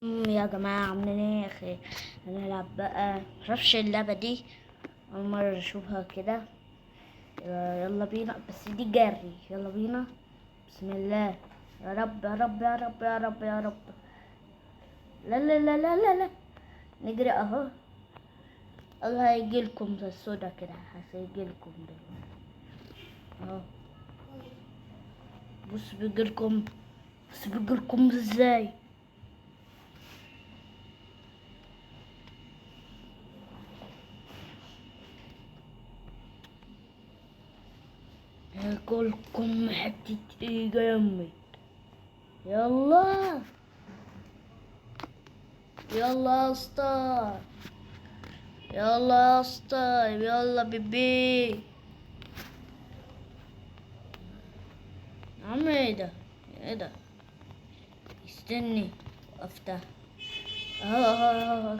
يا جماعة، عاملين ايه يا اخي؟ هنلعب بقى، معرفش اللعبة دي، أول مرة أشوفها كده. يلا بينا، بس دي جري. يلا بينا، بسم الله. يا رب يا رب يا رب يا رب يا رب. لا لا لا لا لا لا، نجري اهو. الله هيجيلكم زي السودا كده، هيجيلكم دلوقتي اهو. بص بيجيلكم، بص بيجيلكم ازاي. هاكلكم حتة ايه جامد. يلا يلا يا اسطى، يلا يا اسطى، يلا بيبي. يا عم ايه ده؟ ايه ده؟ استني افتح. اهو اهو اهو.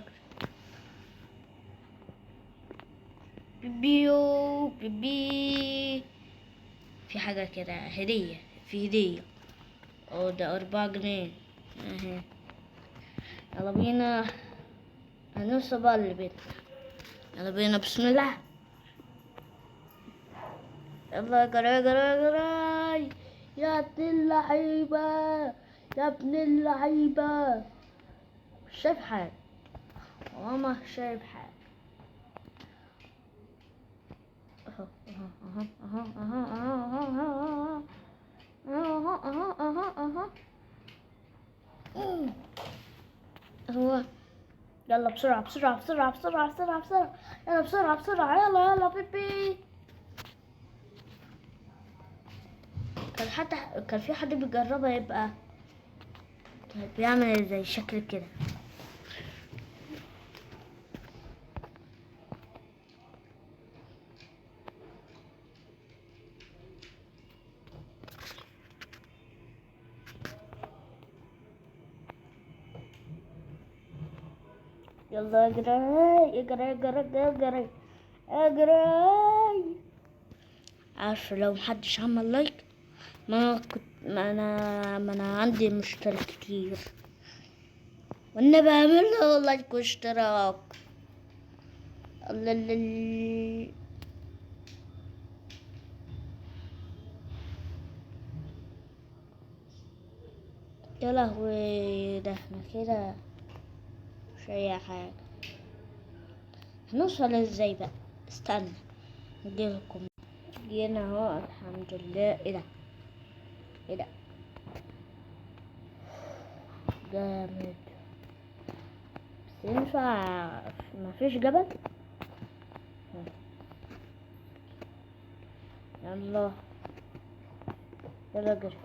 بيبيو بيبي. في حاجة كده هدية، في هدية. ده 4 جنيه اهي. يلا بينا، هنوصل بقى للبيت. يلا بينا، بسم الله. يلا اجري اجري اجري يا ابن اللعيبة، يا ابن اللعيبة. مش شايف حاجة، والله ما شايف حاجة. اهو اهو اهو اهو اهو اهو اهو اهو اهو اهو. هو يلا بسرعة بسرعة بسرعة بسرعة بسرعة بسرعة، يلا بسرعة بسرعة، يلا يلا بيبي. كان في حد بيجربها، يبقى بيعمل زي شكل كده. يلا اجري اجري اجري اجري اجري. عارفه لو محدش عمل لايك، ما انا عندي مشترك كتير، وانا بعمل له لايك واشتراك. الله الله. يا لهوي، ده احنا كده مش اي حاجة. هنوصل ازاي بقى؟ استنى نجيلكم. جينا اهو الحمد لله. ايه ده؟ ايه ده؟ جامد. بس ينفع ما فيش جبل؟ يلا يلا اجري.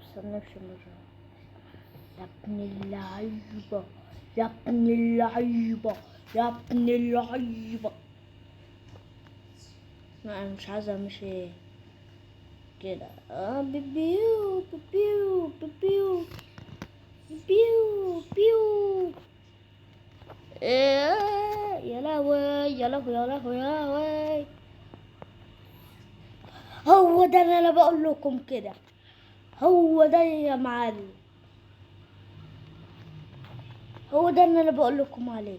بس نمشي مرة. يا ابن اللعيبة، يا ابن اللعيبة، يا ابن اللعيبة. لا انا مش عايزة امشي كده. بيبيو بيبيو بيبيو بيو بيو. إيه، يا لهوي يا لهوي يا لهوي يا لهوي. هو ده اللي انا بقول لكم كده، هو ده يا معلم، هو ده اللي انا بقول لكم عليه،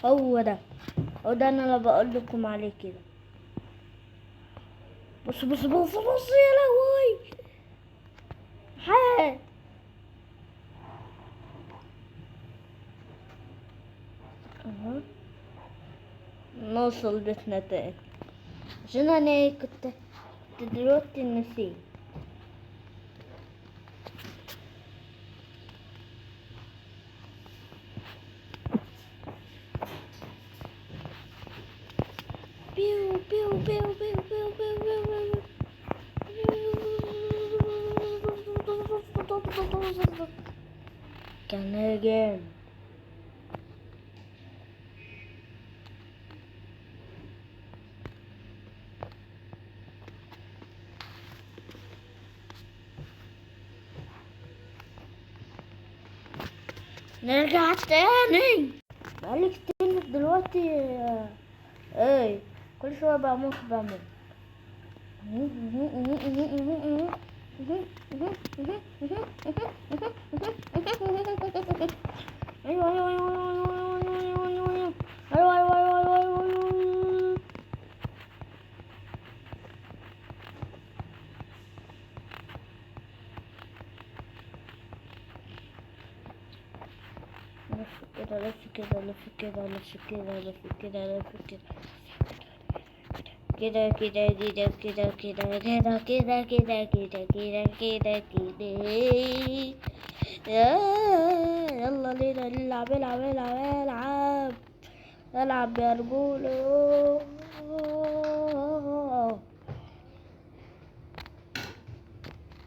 هو ده، هو ده اللي انا بقول لكم عليه كده. بص بص بص بص يا لهوي. حاج اهو نوصل بيتنا تاني، عشان انا كنت دلوقتي نسيت. بيو بيو بيو بيو بيو بيو بيو بيو. كان جامد. نرجع تاني، بقالي كتير دلوقتي. ايه كل شوية بموت بموت. ايوه ايوه ايوه ايوه ايوه ايوه ايوه ايوه ايوه. لف كده لف كده لف كده لف كده لف كده لف كده كده كده كده كده كده كده كده كده كده كده كده كده. يلا لينا نلعب العب العب العب العب يا رجولة.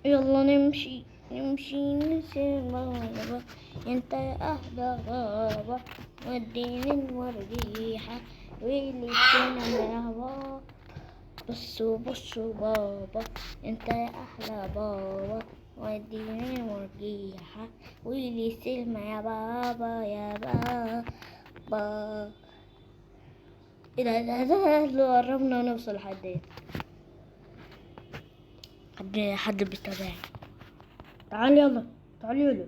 يلا نمشي نمشي نسير بابا، انت يا اهدى غابة وديني المرجيحة ويلي فينا يا. بصوا بصوا بابا، انت يا احلى بابا وديني المرجيحة ويلي سلمى يا بابا يا بابا. ايه ده ده ده قربنا نوصل لحد ايه؟ حد بيتابعني. تعال يلا تعال يلا.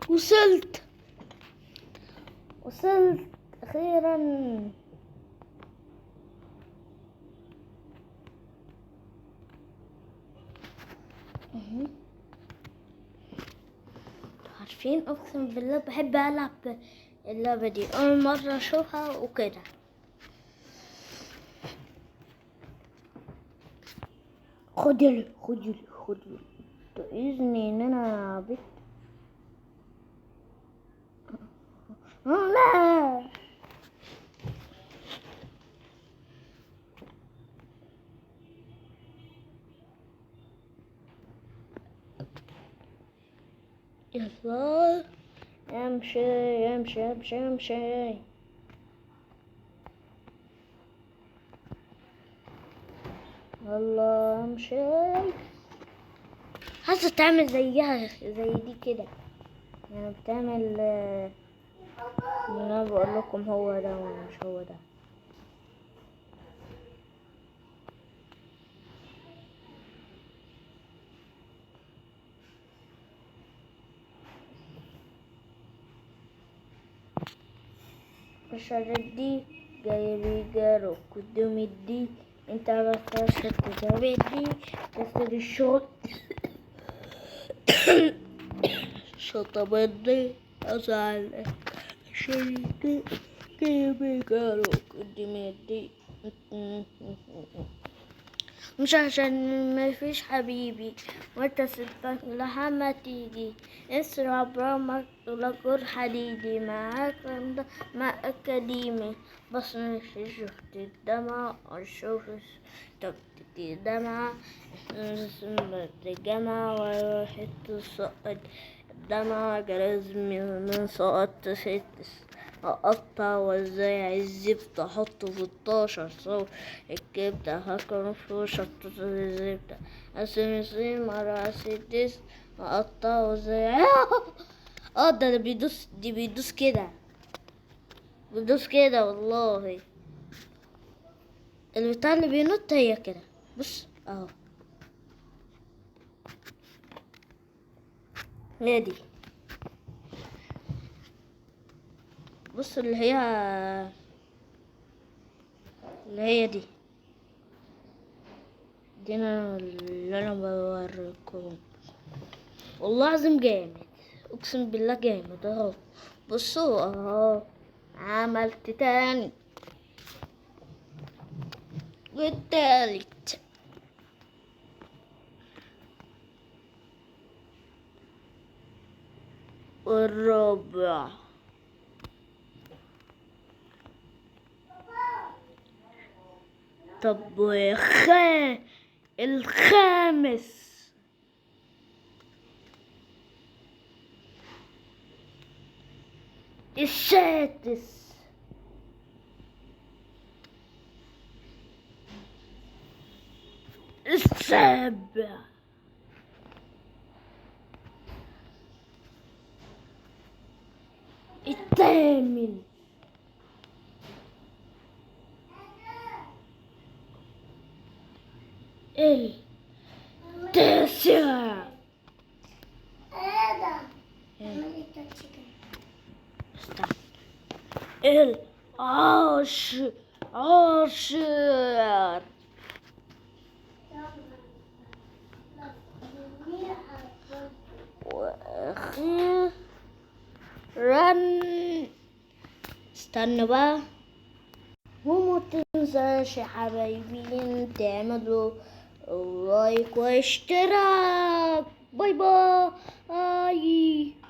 وصلت وصلت أخيرا. عارفين أقسم بالله بحب ألعب اللعبة دي، أول مرة أشوفها وكده. خد يلا خد يلا خد يلا. تأذني إن أنا عبيط. لا يلا امشي امشي امشي امشي. يلا امشي. حاسة تعمل زيها زي دي كده يعني، بتعمل. انا بقول لكم هو ده ولا مش هو ده. الشجرة دي جاي بيجروا قدام دي، انت بس تتابع دي بس الشغل شطبت دي ازعل شيء جاي بيجروا قدام دي. مش عشان ما فيش حبيبي وانت سبك لها ما تيجي، اسرع برامك لجر حديدي معاك مع أكاديمي. بس مش شفت الدمعة أشوف تبتدي دمعة الجامعة وراحت سقط الدمعة جرز من سقطت ست أقطع وازاي الزبدة أحطه في 12 صور الكبدة هكر في شطة الزبدة أسمسي مرة أسدس أقطع وازاي. ده بيدوس، دي بيدوس كده بيدوس كده والله. البتاع اللي بينط هي كده، بص اهو هي دي. بص اللي هي دي انا اللي انا بوريكم. والله العظيم جامد، اقسم بالله جامد اهو. بصوا اهو عملت تاني والتالت. والرابع. طب الخامس. السادس. السابع. الثامن، التاسع. استنى. العاشر، عاشر. وأخيرا استنوا بقى، وما تنساش يا حبايبي تعملوا like واشتراك. bye bye.